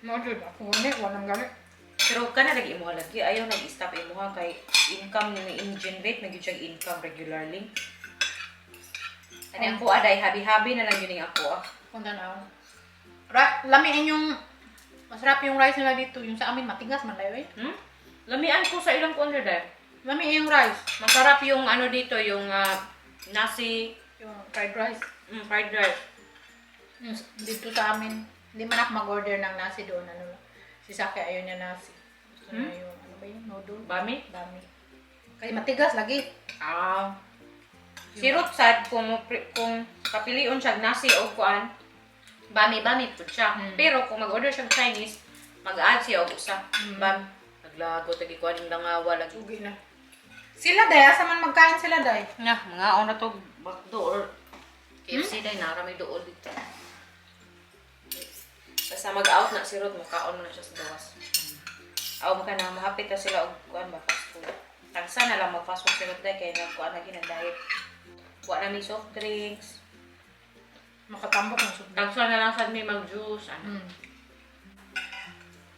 Mo jud ako gani, walang gani. Pero kana lagi imuha lagi, ayaw nag-stop imuha kay income ni in-generate na gyud siya income regularly. Ani ako aday habi-habi na lang yun yung ako ah. Kung tanaw. Lami inyong masarap yung rice nila dito. Yung sa amin matigas man dayo eh. Lamian ko sa ilang kuan dai. Lami yung rice. Masarap yung ano dito, yung nasi, Yung fried rice. Fried rice. Yung dito sa amin, hindi man ako mag-order ng nasi doon. Ano, si Saki ayaw niya nasi. Gusto niya yung, ano ba yun? Noodle? Bami? Bami. Kasi matigas lagi. Ah. Si Ruth sad kung kapilion siya og nasi o kuan, bami bami pud siya. Pero kung mag-order siya og Chinese, mag-add siya og usa. Bam. Naglago tagi kuan yung langawa lagi. Ugi na. Sila day, asa man magkain sila day? Nga, mga na to McDo or KFC day nara may dool dito. Basta mag-out na si Ruth, mukaon na siya sa gawas. Aw maka na mahapit na sila og kuan ba, fast food. Tagsa na lang mag fast food si Ruth day kay nagkuan lagi nag diet. Wa na mi soft drinks. Makatambok ng soup. Tagsa na lang sad mi mag-juice ano.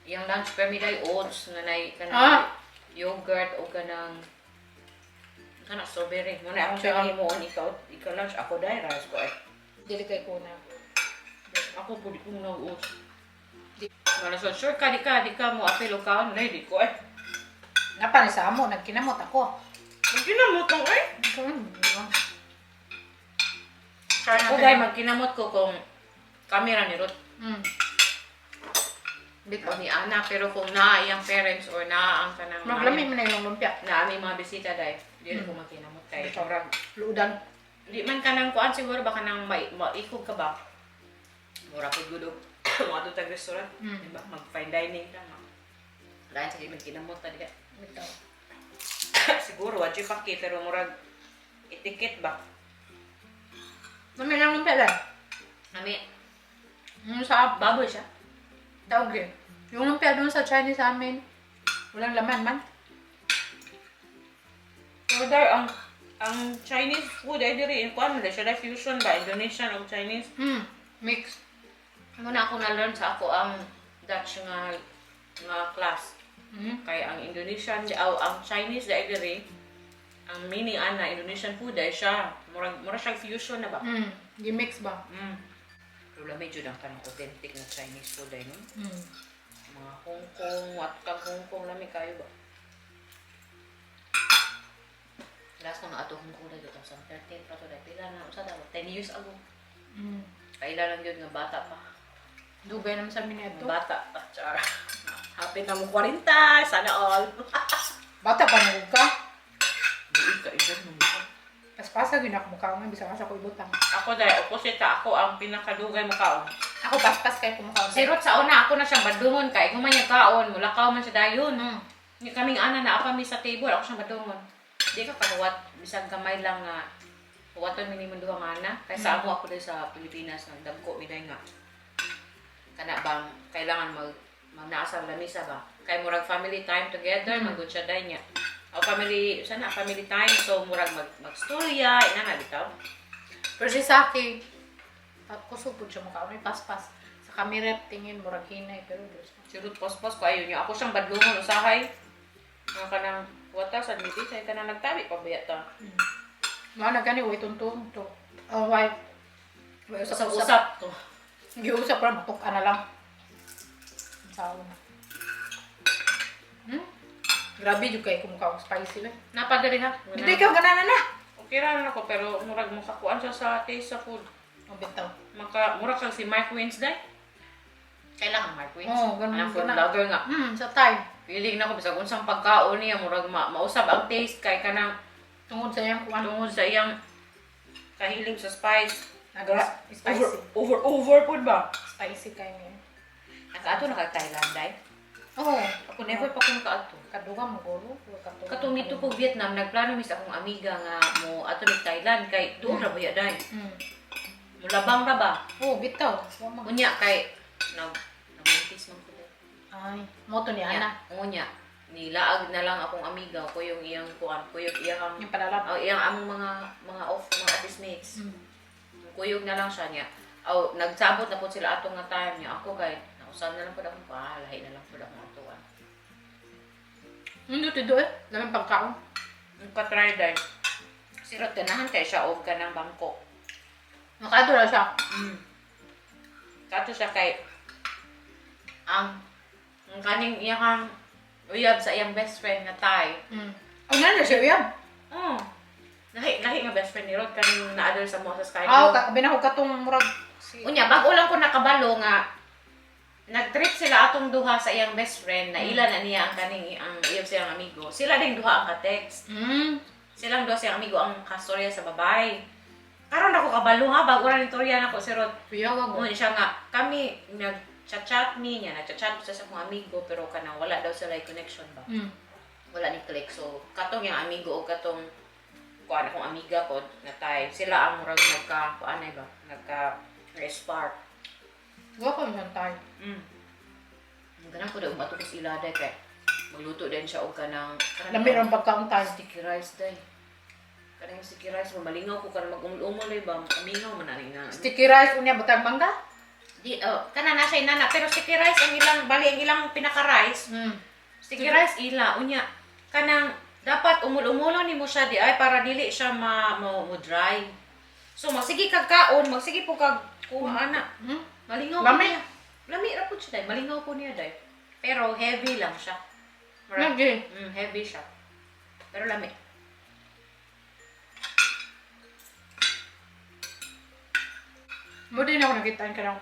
Yang lunch per mi day oats nga nay kanang yogurt o kanang kana strawberry. Mo na akong Siya. himuon ikaw ikaw lunch ako day rice ko ay. Dili kay kuna. Ako po di ko muna oats. Wala so sure ka di ka mo apil og kaon nay di ko ay. Napani sa amo, nagkinamot ako. Magkinamot lang ay. Di ba? Try Ako natin. day magkinamot ko kung kamera ni Ruth Bitaw. o ni Ana, pero kung naa iyang parents or naa ang kanang Maglami man na yung lumpia. naa mi mga bisita day, di na ko magkinamot kay Bitaw. murag Luudan. di man kanang kuan siguro baka nang maikog ka ba. Mura pud gud og mga doon tag restaurant, di ba? Mag fine dining ka ma. Lain sa ibang kinamot ta diha. Bitaw. Siguro wa jud paki pero murag etiquette ba. Lami lang lumpia day. Ami Yung sa baboy siya. Tawag yun. Yung lumpia doon sa Chinese amin, walang laman man. Pero dar ang Chinese food ay diri in kuan man siya dai fusion ba Indonesian og Chinese. Mix. Muna ako na-learn sa ako ang Dutch nga nga class. Kay ang Indonesian aw ang Chinese dai diri ang meaning ana Indonesian food ay siya murag mura siya fusion na ba. Gi-mix ba? Pero lami jud ang kanang authentic na Chinese food ay no. Mga Hong Kong, at kag Hong Kong lami kayo ba? Last na ato Hong Kong dai 2013 pa to dai pila na usa ta 10 years ago. Kaila lang yun nga bata pa. Dugay naman sa amin ito. Bata pa, char. Hapit na mo 40, sana all. Bata pa nagug ka. Buig ka edad mo ka. Paspasa gyud ako mukha nga bisag asa ko ibutang. Ako dai opposite ta, ako ang pinakadugay mo kaon. Ako paspas kay kumukha. Si Ruth sa una ako na siyang badungon kay kung man niya kaon, mulakaw man siya dayon. Ni kaming ana na apa mi sa table, ako siyang badungon. Di ka kahuwat, bisag gamay lang nga huwaton mi nimong duha nga ana. Kay sa amo ako dai sa Pilipinas nagdagko mi dai nga kana bang kailangan mag mag naa sa lamisa ba kay murag family time together mm. Magud siya dai niya o family sana family time, so murag mag magstorya ina na bitaw. Pero si Saki, kusog pud siya mukha. May paspas. Sa camera tingin murag hinay pero Diyos ko. Si Ruth pospos ko ayo niya ako siyang badlungon usahay nga kanang wata sa midi kay kanang nagtabi pa ba ta. Mao na gani way tuntun to. Oh, why? Way Usap usap-usap. usap to. Giusap ra matuk na lang. Ang Sao na. Grabe jud kay kumukha og spicy ba. Napadiri ha. Hindi ka ganana na. Okay ra na ako pero murag makakuan siya sa taste sa food. Ang bitaw. Maka murag kang si Mark Wednesday. Kailangan Mark Wednesday. Oo, ganun Anang food ka na. vlogger nga. Sa Thai. Feeling na ko bisag unsang pagkaon niya murag mausab ang taste kay kanang Tungod sa iyang kuan. tungod sa iyang kahilig sa spice. Nagra spicy. Over over over pud ba? Spicy kay niya. Nakaato na kag Thailand day. Oo. Ako never pa ko nakaadto. Kaduga mo guro. Katong nito ko Vietnam, nagplano mi sa akong amiga nga mo ato mi Thailand kay doon ra buya day. Mulabang ra ba? Oh, bitaw. Wa man. Unya kay nag nagbuntis man ko day. Ay, mo to ni Ana. Unya, nilaag na lang akong amiga ko yung iyang kuan, ko yung iyang Yung palalab. oh, iyang among mga mga off mga office mates. Kuyog na lang siya niya. Aw, nagsabot na po sila atong nga time niya. Ako kay Usab na lang pud akong lahi na lang pud akong atuan. Hindi to eh. Lamang pagkaon. Ang katry day. Sirot ganahan kay siya og kanang Bangkok. Nakaado na siya. Kato siya kay ang kaning iyang uyab sa iyang best friend nga Thai. Ang nana siya uyab. Oh. Lahi lahi nga best friend ni Rod kaning naadol sa mo sa Sky. Aw, ka binahog katong murag si Unya bago lang ko nakabalo nga nag-trip sila atong duha sa iyang best friend na ila na niya ang kaning ang uyab sa iyang amigo. Sila ding duha ang ka-text. Silang duha sa iyang amigo ang kastorya sa babay. Karon ako kabalo ha, bago ra ni torya nako si Rod. Uyawag. Ngun siya nga, kami nag-chat-chat mi niya, nag-chat sa sa akong amigo pero kanang wala daw sila connection ba. Wala ni click. So katong yung amigo o katong kuan akong amiga ko na tay, sila ang murag nagka kuan ay ba, nagka spark. Gwapo man tayo. Ang ganang ko daw umato ko sila day kay magluto din siya og kanang Lami ron pagkaon tayo. Sticky rice day. Kanang sticky rice mamalingaw ko kanang mag-umol-umol ay ba, mamingaw man ani nga. Sticky rice unya butang mangga. Di oh, kana na siya inana pero sticky rice ang ilang bali ang ilang pinaka rice. Sticky rice ila unya kanang dapat umul-umulo nimo siya di ay para dili siya ma mo, mo dry. So magsige kag kaon, magsige po kag kuha ana. Malingaw po Lami. niya. Lami ra po siya day, malingaw po niya day. Pero heavy lang siya. Murag- Lagi. Heavy siya. Pero lami. Mo din ako nakitaan kanang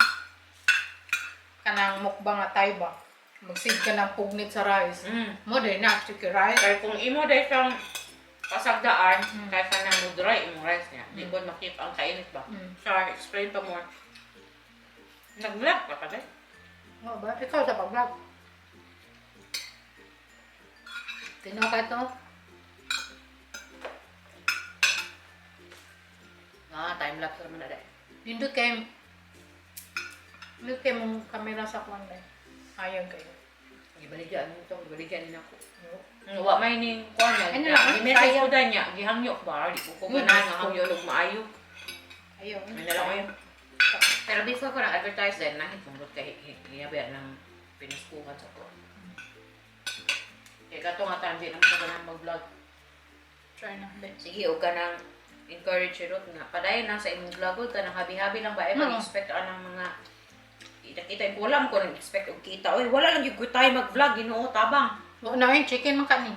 kanang mukbang nga tay ba. Magsid ka ng pugnit sa rice. Mo din na sticky rice. Kaya kung imo day siyang pasagdaan, kaya ka nang mo dry imong rice niya. Di ko makip ang kainit ba? Sorry, explain pa more. Nag-vlog pa ka day? Oo ba? Ikaw sa pag-vlog. Tino ka ito. Ah, time lapse naman na day. Nindot kay mong kamera sa kuwan ba? Ayag kayo. Gibaligyan mo itong, gibaligyan din ako. Wa may ning kuan niya. Ano lang, Gi-message sayang. ko dan niya, gihangyo ba? Di ko ko ganahan nga hangyo og maayo. Ayaw. Ano na lang kayo. Pero before ko nag-advertise din, nahit kong kay giyaber ng pinuskuhan sa ko. Kaya kato nga time, di naman ko ganahan mag-vlog. Try na. Be. Sige, og ka nang encourage Ruth nga. Padayon lang sa imong vlog, huwag ka nang habi-habi lang ba? Eh, mag-expect ka ng mga kita-kita. Wala mo ko nag-expect og kita. Oy, wala lang yung tayo mag-vlog, Ginoo tabang. Wa na yung chicken man kani.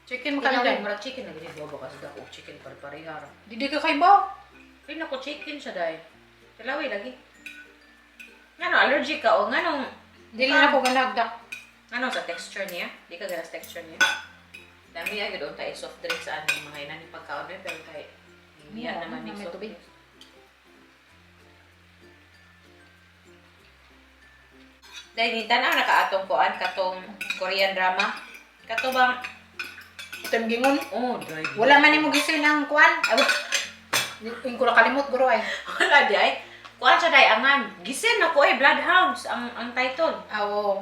Chicken man kani Kani day. murag chicken na gini bobo kasi dako og chicken para parehara. Dili ka kay ba? Kay nako chicken siya day. Talawi lagi. Ngano allergic ka o nganong Dili na ko ganagdak. ano sa texture niya? Di ka gana sa texture niya. Dami ay gud unta soft drinks sa anong mga ina ni pagkaon eh, pero kay niya Yeah, naman ni may soft tubig. drinks. Dahil ni tanaw nakaatong kuan katong Korean drama. Kato bang Itam gingon. oh dry. Wala man nimo gisin ang kuan. Ay, yung ko kalimot guro ay. Wala di ay. Kuan siya day angan. Gisen ako eh Bloodhounds ang title. Awo.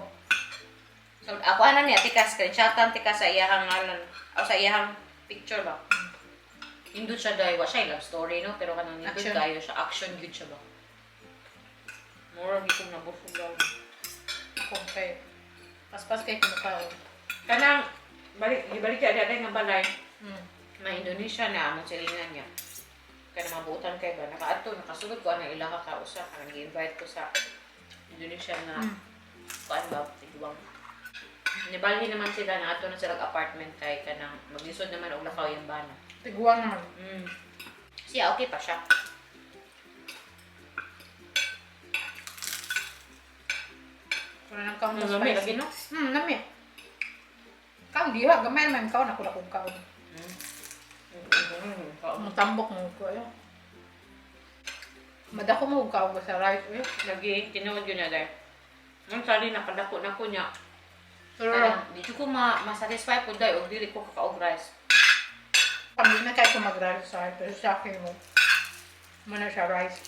So ako ana niya tika screenshotan tika sa iyahang ngalan o sa iyahang picture ba. Indot siya day wa siya love story no pero kanang nindot Action. kayo siya action gyud siya ba. Mura gyud kong nabusog daw. Ako kay paspas kay kumakaon. Kanang balik gibalik kay day nga balay. May Indonesia na among silingan niya. Kanang mabutan kay ba nakaadto nakasulod ko anang ila ka kausa kanang gi-invite ko sa Indonesia nga kuan ba tiguang. Nibalhin naman sila na ato na sila apartment kay kanang maglisod naman og lakaw yung bana. Tiguan naman. Siya okay pa siya. Wala nang kaon Lami spicy. lagi no. Lami. Kaon diha gamay man kaon ako na kong kaon. Ang tambok mo ko ayo. Madako mo og kaon sa rice eh. Lagi tinuod yun na dahil. Ang sali nakadako na ko niya. Pero Kanang di jud ko ma ma-satisfy po dahil og dili ko kakaog rice. kami na kay ko mag-rice sa rice, pero sa akin mo. Muna siya rice.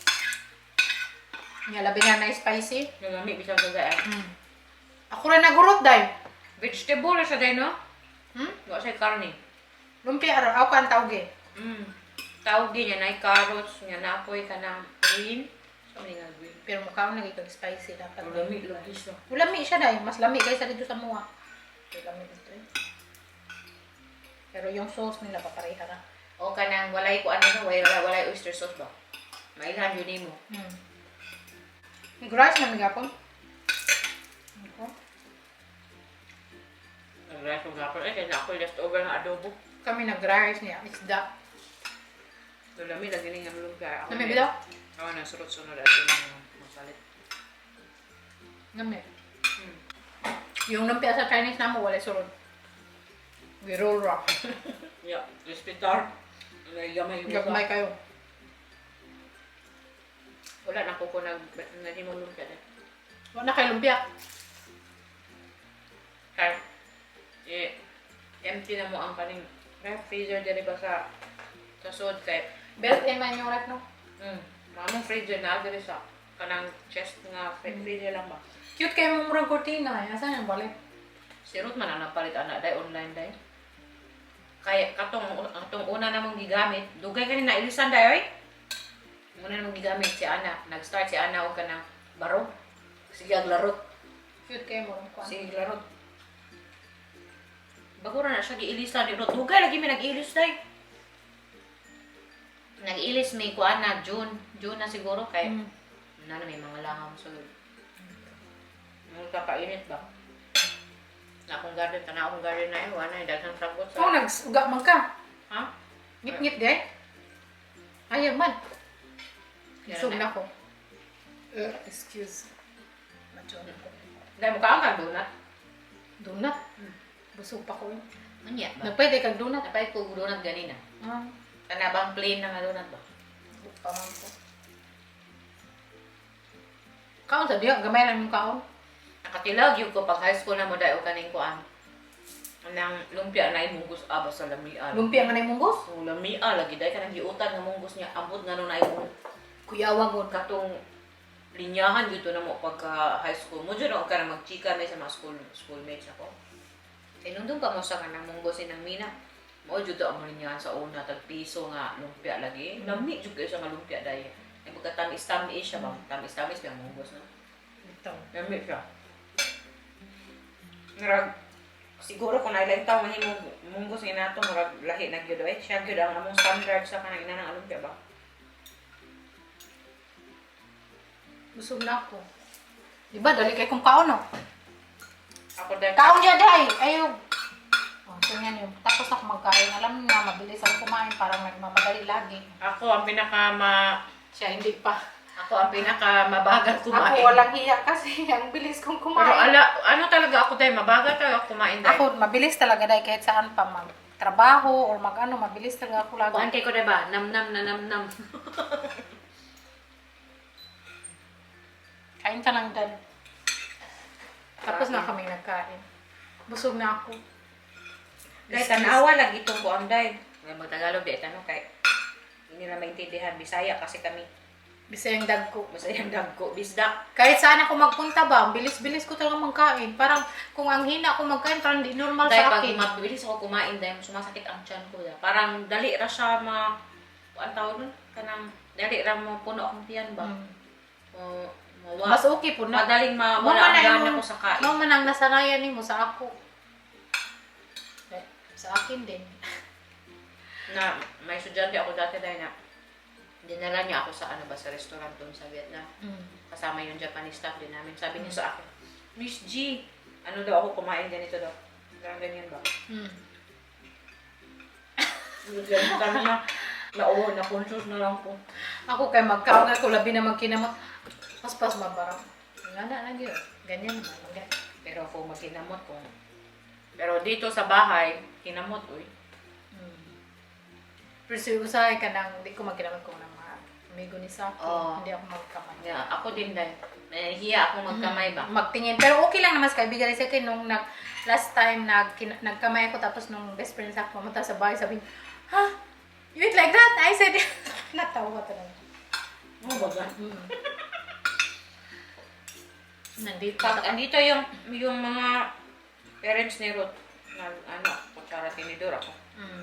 Nya labi na na spicy. Nagami bisag sa dahil. Ako ra nagurot day. Vegetable na siya dahil no? Wa siya karne. Lumpia ra ako ang tawge. Tawag din niya, na carrots, niya napoy ka ng green. Kami nga green. Pero mukha lagi kag spicy dapat. Lami lagi siya. Lami siya dai, mas lami kaysa dito sa mua. Pero lami dito eh. Pero yung sauce nila papareha ra. O kanang walay ko ano no, walay oyster sauce ba? Mailhan yun nimo. Nag-rice na migapon. Ako. Nag-rice ko gapon. Eh, kaya ako leftover ng adobo. Kami nag-rice niya, isda. So, lami lagi ni nga lumpia. Ako Lami bitaw? Ako na surot-sunod at yun ang masalit. Lami. Yung lumpia sa Chinese namo wala surod. We roll rock. Yeah, respitar. May gamay yung Gagmay kayo. Wala na ko nag nahimong lumpia din. Wala na kayo lumpia. Kaya, eh, empty na mo ang kaning ref freezer diri ba sa sod kay Built in man yung ref, no? Mamong freezer na diri sa kanang chest nga freezer lang ba. Cute kayo mong murang kurtina eh. Asan yung balik? Si Ruth man ang napalit ana day online day. Kaya katong atong una namong gigamit, dugay kani na ilisan day oy. Una namong gigamit si Ana, nag-start si Ana og kanang baro. Sige ag larot. Cute kayo murang kuan. Sige larot. Bago ra na siya giilisan ni Ruth. Dugay lagi mi nag-ilis day. Nag-ilis may kuan na June, June na siguro kay na na may mga langaw sulod. Nagkakainit ba? Na akong garden, kana akong garden na eh, wala na, daghang sagot sa... Oh, nag-uga man ka. Ha? Ngip-ngip di eh. Ayaw man. Yan Busog na. na ko. Excuse. Medyo na ko. Dahil mukha ang donut. Donut. Busog pa ko. Unya ba? Nagpwede kag donut. Napay ko donut ganina. Ah, Kana bang plain na nga donut ba? busog pa man ko. Kaon sa diya, gamay lang yung kaon. Nakatilag yun ko pag high school na mo dahil kaning kuan. Nang lumpia na munggos aba sa lamia. Lumpia nga na yung munggos. So, lamia lagi dahil kanang giutan nga munggos niya abot nga no na imong Kuyawa god. katong linyahan dito na mo pagka high school mo dyan ako ka na magchika may sa mga schoolmates ako. Tinundong pa mo sa kanang munggos inang mina. Mo jud ang linyahan sa una tag piso nga lumpia lagi. Lami jud kayo sa nga lumpia dai. Ay pagka tamis-tamis siya ba? Tamis-tamis ba ang munggos no? Ito. Lami siya. Murag siguro kung nailang taon mahimo munggos nga nato murag lahi na gyud eh. Siya gyud ang among standard sa kanang ina ng lumpia ba? Busog na ako. Di ba, dali kay kong kaon, no? Ako dahil Kaon niya, day! Ayaw! Oh, tingnan yun. Tapos ako magkain. Alam niyo na, mabilis ako kumain. Parang nagmamadali lagi. Ako ang pinaka ma Siya, hindi pa. Ako ang pinaka mabagal kumain. Ako walang hiya kasi ang bilis kong Pero kumain. ala, ano talaga ako dahil mabagal talaga ako kumain dahil. Ako, mabilis talaga dahil kahit saan pa magtrabaho or mag-ano, mabilis talaga ako lagi. Kuan kay ko diba? Namnam na namnam. Kain ka lang dyan. Tapos na kami nagkain. Busog na ako. Dahil tanawa lagi itong kuan dahil. May magtagalog di tanong kay hindi na maintindihan Bisaya kasi kami. Bisayang dagko. Bisayang dagko, bisdak. Kahit saan ako magpunta ba, ang bilis-bilis ko talaga magkain. Parang kung ang hina ko magkain, parang di normal Dahil sa pag akin. mabilis ako kumain dahil sumasakit ang tiyan ko. Dahil. Parang dali ra siya ma kuan tawag nun? Kanang dali ra mo puno akong tiyan ba? O, mawa. Mas okay po na. Madaling Mo mawala man ang na gana imong- ko sa kain. Mo man ang nasanayan nimo sa ako. Eh, sa akin din. Na may estudyante ako dati dahil na dinala niya ako sa ano ba sa restaurant doon sa Vietnam. Kasama yung Japanese staff din namin. Sabi niya sa akin, "Miss G, ano daw ako kumain ganito daw?" Parang ganyan ba? Sabi niya, na oo, na-conscious na lang ko. Ako kay magkaon ako labi na magkinamot. Paspas mabarang. Nga na lang yun. Ganyan naman. Pero ako magkinamot kung. Pero dito sa bahay, kinamot, uy. Pero si usahay ka nang, di ko magkinamot kung ng mga amigo ni Saki. Oo. Hindi ako magkamay. Yeah, ako din dahil. Nahihiya ako magkamay ba? Magtingin. Pero okay lang naman sa kaibigan. Kasi nung last time nagkamay ako tapos nung best friend sa ako pumunta sa bahay sabi niya, "Ha? You eat like that?" I said, natawa talaga. Oo, baga. Nandito. Pag andito yung mga parents ni Ruth, na ano, kutsara tinidor ako.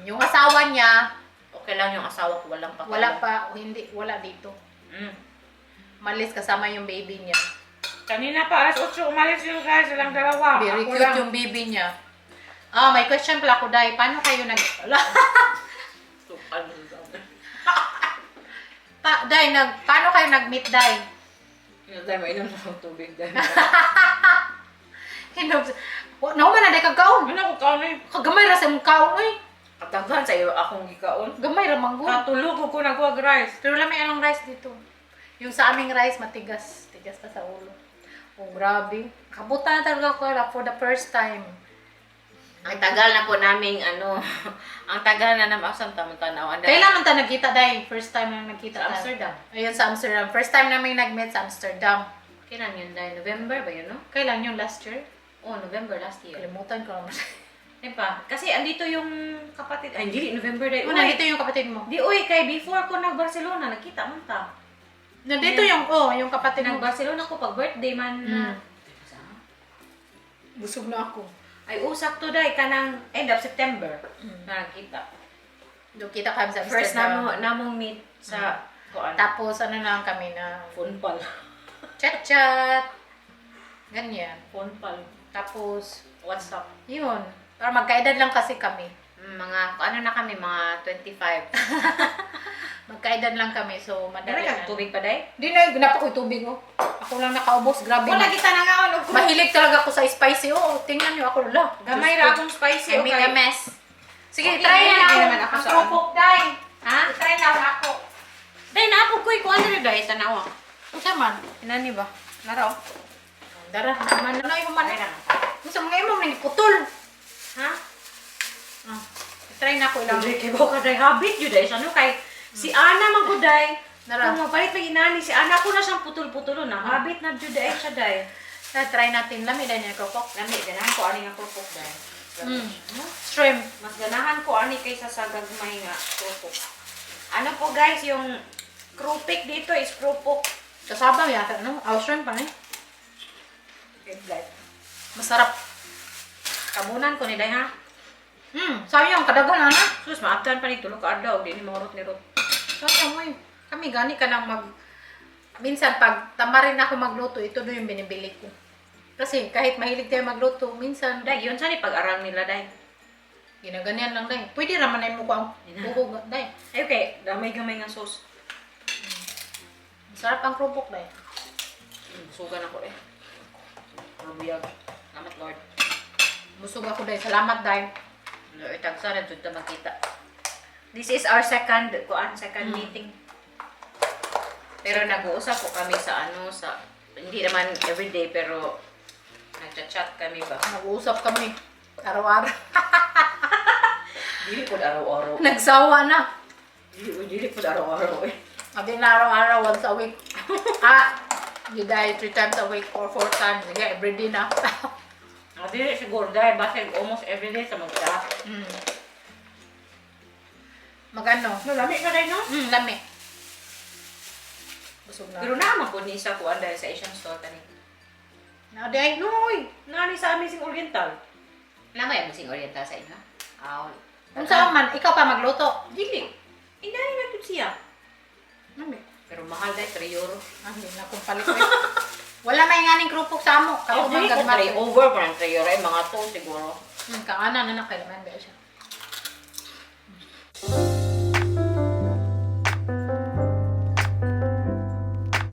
Yung asawa niya, Okay lang yung asawa ko, walang pakialam. wala pa, hindi, wala dito. Umalis kasama yung baby niya. Kanina pa, alas 8, umalis yun guys, silang dalawa. Very Ako cute lang. yung baby niya. Ah, may question pala ako, Day. Paano kayo nag... Day, paano kayo nag-meet, Day? Dahil mainom na akong tubig dahil. Hinog. Nahuman na, Day, kagkaon. Ano ko kaon eh? Kagamay ra sa imong kaon, uy. Kataghan sa iyo akong gikaon. Gamay ra manggod. Katulog ko nagwag rice. Pero wala may anong rice dito. Yung sa aming rice, matigas. Tigas pa sa ulo. Oh, grabe. Kabutan na talaga ako wala, for the first time. Ang tagal na po naming ano, ang tagal na naman asam tamang tanaw. Ang Kailan man ta nagkita, Day? First time na nagkita Sa tayo. Amsterdam. Ayun, sa Amsterdam. First time namin nag-meet sa Amsterdam. Kailan yun dahil? November ba yun, no? Kailan yun? Last year? Oh, November last year. Kalimutan ko naman. Di ba? Kasi andito yung kapatid. Ay, hindi. November dahil. Oh, nandito yung kapatid mo. Di, uy, kay before ko nag-Barcelona, nagkita man ta. Nandito yung, oh, yung kapatid mo. Nag-Barcelona ko pag birthday man na. Busog na ako. Ay, usak to day kanang end of September. Na nagkita. Doon kita kami sa First Amsterdam. namo namong meet sa kuan. Tapos ano na lang kami na Phone pal. chat-chat. Ganyan. Phone pal. Tapos, WhatsApp. yun. Para magkaedad lang kasi kami. Mga ano na kami, mga 25. Magkaedad lang kami, so madali Dara na. kag tubig pa day? Di na, ginapa ko yung tubig, oh. Ako lang nakaubos, grabe. Wala kita na nga og Mahilig talaga ako sa spicy, oh. Tingnan niyo ako, la. Gamay ra akong spicy, I make okay. a mess. Sige, Okay, try na mahilig lang naman ako ang sa krupok, day. Ha? Try na lang ako. Day naapog ko ko ano day tanawa. Unsa man? Inani ba? Nara oh. Dara, naman. Ano yung man? Ay, na. Unsa mga imo man putol. Ha? Ah, try na ako ilang. Dili kay ka day habit jud day sa ano kay si Ana man gud day. Nara. Kung mapalit pag inani si Ana ko na siyang putol-putulon na habit na jud day siya day. Na, try natin. Lami dahil niya krupok. Lami ganahan ko ani nga krupok day. Shrimp. Mas ganahan ko ani kaysa sa gagmay nga krupok. Ano po guys, yung krupik dito is krupok. Kasaba yata, no? Ah, shrimp pa eh. Masarap. Kabunan ko ni day ha. Sayang, kadaghan na. Sus, maabtan pa ni tulo ka adlaw, di ni mahurot ni rot. Sayang, oy. Kami gani ka lang mag... Minsan, pag tamarin ako magluto, ito doon yung binibili ko. Kasi kahit mahilig tayo magluto, minsan, Day, yun sa ni pag-aral nila day. ginaganyan lang day. Pwede raman na mo ko ang buhog day. Ay, okay, gamay-gamay nga sauce. Masarap ang krupok day. Busugan ako eh. Rubiyag. Salamat Lord. Busog ako day. Salamat day. Lord, tagsa na jud ta makita. This is our second kuan, second meeting. Pero nag-uusap po kami sa ano sa hindi naman everyday pero nagcha-chat kami ba. Nag-uusap kami. Araw-araw. Dili po araw-araw. Nagsawa na. Dili po araw-araw eh. Sabi na araw-araw, once a week. You die three times a week or four times. Sige, every day na. Ah, dili siguro dahil basta almost everyday sa mag-chat. Magano? No, lami ka dahil no? Lami. Busog na. Pero naman po ni isa kuan dahil sa Asian store kani. Na, di ay, Noy, nani sa Amazing Oriental. Wala may Amazing Oriental sa inyo? Aw. Unsa man, ikaw pa magluto. Dili. Inani na gud siya. Lami. Pero mahal dahil 3 euro. Ah, hindi na kung palit. eh. Wala may nganing krupok sa amo. Ako Kako man dili ko gagmay. 3 over parang 3 euro ay mga 2 siguro. Kaana na na kailangan ba siya.